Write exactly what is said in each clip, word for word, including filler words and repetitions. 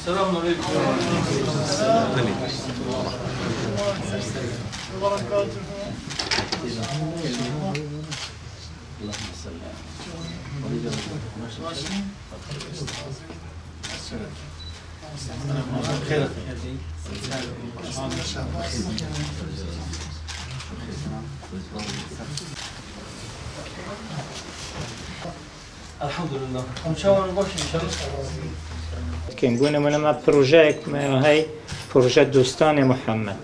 Selamun aleyküm. Elhamdülillah. Hemşe wan baş inşallah. Kên bûne min, me projeyek me hey, proje Dostanê Muhammed.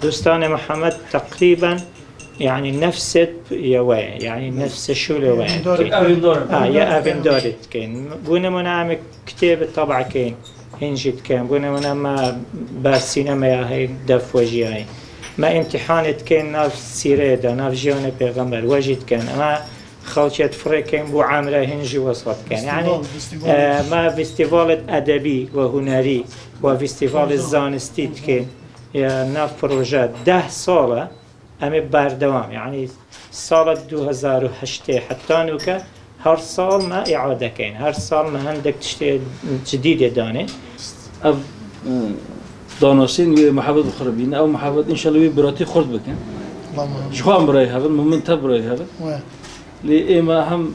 Dostanê Muhammed teqrîben, yani, nefsê ye we, yani, nefsê şûlê we. Evîndarê. Ha, ya evîndarê dikên. Bûne min, em kitêbi taba kên. Hîn jî dikên. Bûne min, me bersîne me ya hey def we jî ya hey. Me îmtîhanê dikên nav sîreyê de, nav jiyanê pêxember. We jî dikên. Ema Xelkê difirêkin bo emre, hîn jî wesfa dikin. Yani, festîval, festîval. E, me festîvalê edebî ve hunerî ve festîvalê zanistî dikin. Ya nav proje deh sal e, em ê berdewam. Yani, sala du hezar û heştê heta nûke her sal me îade kin. Her sal me hindek tiştê cidîdê danê. Ev, e, danasên wê muhabbet bi xwe re bîne. Ew muhabbet înşallah wê biratî xurt bikin. Tamam. Ji xwe em birayê hev in, min te birayê hev in. We. Lê ê me hem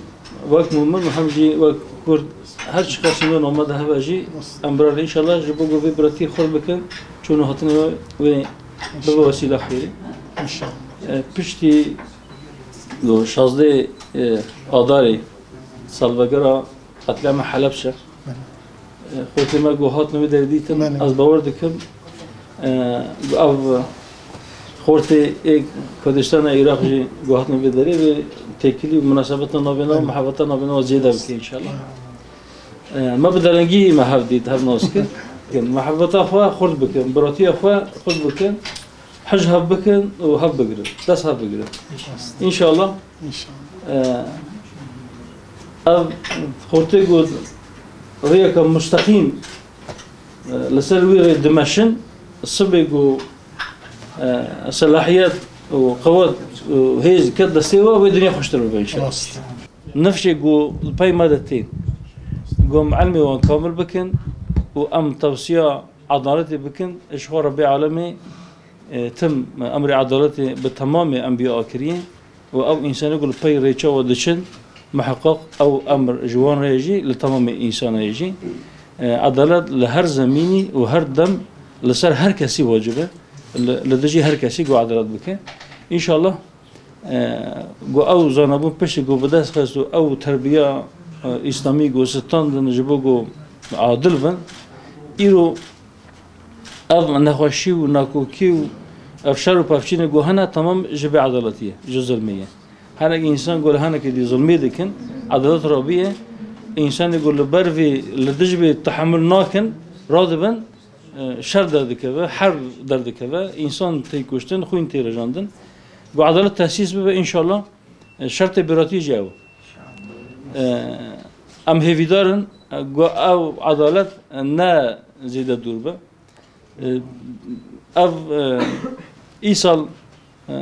wek mumin û hem jî wek Kurd her çiqas sînorên me de hebe jî em birayê înşallah ji bo ku vê biratî xurt bikin, çûn û hatinê wê bibe wesîla xêrê. İnşallah. E, piştî şazdeh, e, Adarê salvegera qetlîama Helebçe. E, xortê me ku hatin vê derê dîtin, Belê. Ez bawer dikim, e, ev xortê ê Kurdistana Iraq jî ku hatin vê derê vê têkilî û munasebeta navê na, Belê. Muhabbeta navê na zêde bike înşallah. E, me bi derengî me hev dît, hev nas kir. Muhabbeta xwe xurt bikin, biratiya xwe xurt bikin. Hij hev bikin û hev bigirin. Dest hev bigirin. Rast. Înşallah. Înşallah. Ev xortê ku rêyeke musteqîm, e, li ser wî rê dimeşin, sibê ku, e, selahiyet û qewet û hêz ket destê we, wê dinya xweştir bibe înşallah. Rast. Nifşê ku li pey me de tên, ku em ilmê wan kamil bikin û em tewsiya edaletê bikin, ji xwe Rebbê Alemê E, tim emrê edaletê bi temamê enbiya akiriye û ew însanê ku li pey rêça we diçin, miheqeq ew emr ji wan re ye jî, li temamê însanê ye jî. E, edalet li her zemînî û her dem li ser her kesî wacib e. Li, li dijî her kesî ku edalet bike. Înşallah, e, ku ew zanabûn piştî ku bi dest xist û ew terbiya, e, îslamî ku standin ji bo ku adil bin, îro Ev nexweşî û nakokî û ev şer û pevçînê ku hene, temam ji bêedaletî ye, ji zilmê ye. Hinek însan ku li hinekê dî zilmê dikin, edalet rabûye, însanê ku li ber vê, li dij vê tehemul nakin, radibin, e, şer derdikeve, herb derdikeve, însan tê kuştin, xwîn tê rejandin. Ku edalet tesîs bibe, înşallah, e, şertê biratî jî ew e. E, em hêvîdar in, e, ku ew edalet, e, ne zêde dûr be. E, ev, e, îsal, e,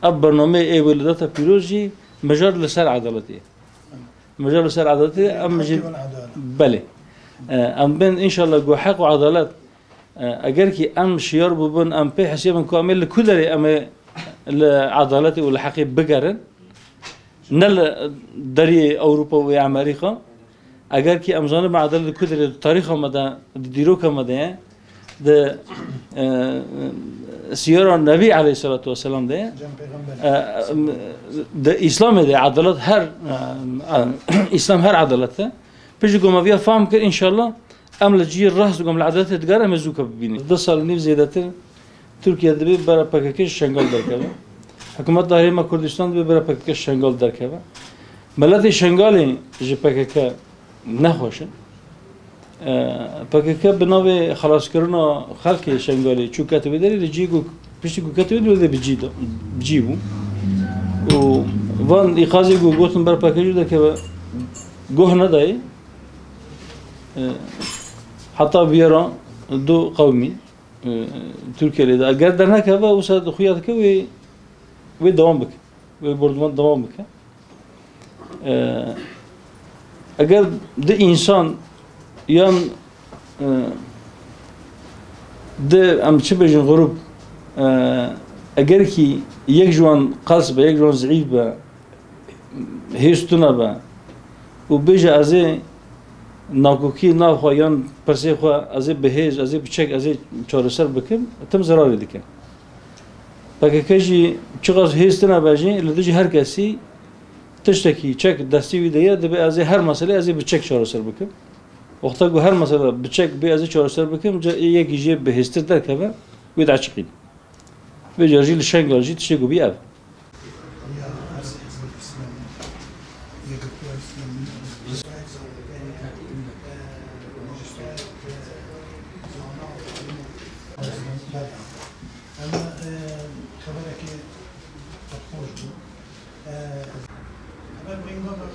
ev bernameyê ê welêdata pîroz jî mijar li ser edaletê ye. Mijar li ser edaletê ye, em jî, Hakkı vel adalet. Belê. E, em bên înşallah ku heq û edalet, e, eger kî em şiyar bûbin, em pê hesiyabin ku em ê li ku derê em ê li edaletê û li heqê bigerin, ne li deriyê Ewropa û yê Amerîka. Eger kî em zanibin edalet di ku derê di tarîxa me de, di dîroka me de ye, di, e, siyara Nebî aleyhisselatu vesselam de ye, Cem Peygamber. E, di Îslamê de edalet her, e, e, Îslam her edalet e. Piştî ku me viya fehm kir, înşallah, em li cihê rast û em li edaletê digere, em ê zû ke bibînin. Du sal û nîv zêdetir Tirkiye dibê bera P K K ji Şengal derkeve. Hikûmeta Herêma Kurdistan dibê bera P K K ji Şengal derkeve. Miletê Şengalê ji P K K nexweş in. E, P K K bi navê xelaskirina xelkê Şengalê çû ket vê derê, li cihê ku piştî ku ket vê derê bi cî da, bi cî bû. Û van îqazê ku gotin ber P K K jî derkeve, guh nedayê. E, heta biyara du qewmî, e, Tirkiye lê de. Eger dernekeve, wisa xuya dike wê, wê dewam bike. Wê bombardman dewam bike. E, eger di însan yan, e, di, em çi bêjin, grup, e, eger kî yek ji wan qels be, yek ji wan zîf be, hêz tune be û bêje, "Ez ê nakokî nav xwe yan pirsê xwe, ez ê bi hêz, ez ê bi çek, ez ê çareser bikim", tim zirarê dike. P K K jî çiqas hêz tune be jî, li dijî her kesî tiştekî çek destî wî de ye, dibe, "Ez ê her meselê, ez ê bi çek çareser bikim." Wexta ku her mesele bi çek bê, "Ez ê çareser bikim", ca yekî jê bi hêztir derkeve, wê diaçiqîne. Vê car jî li Şengal jî tiştê ku bî ev. Ama, e, xeberekî xweş bû. E, xeber bingava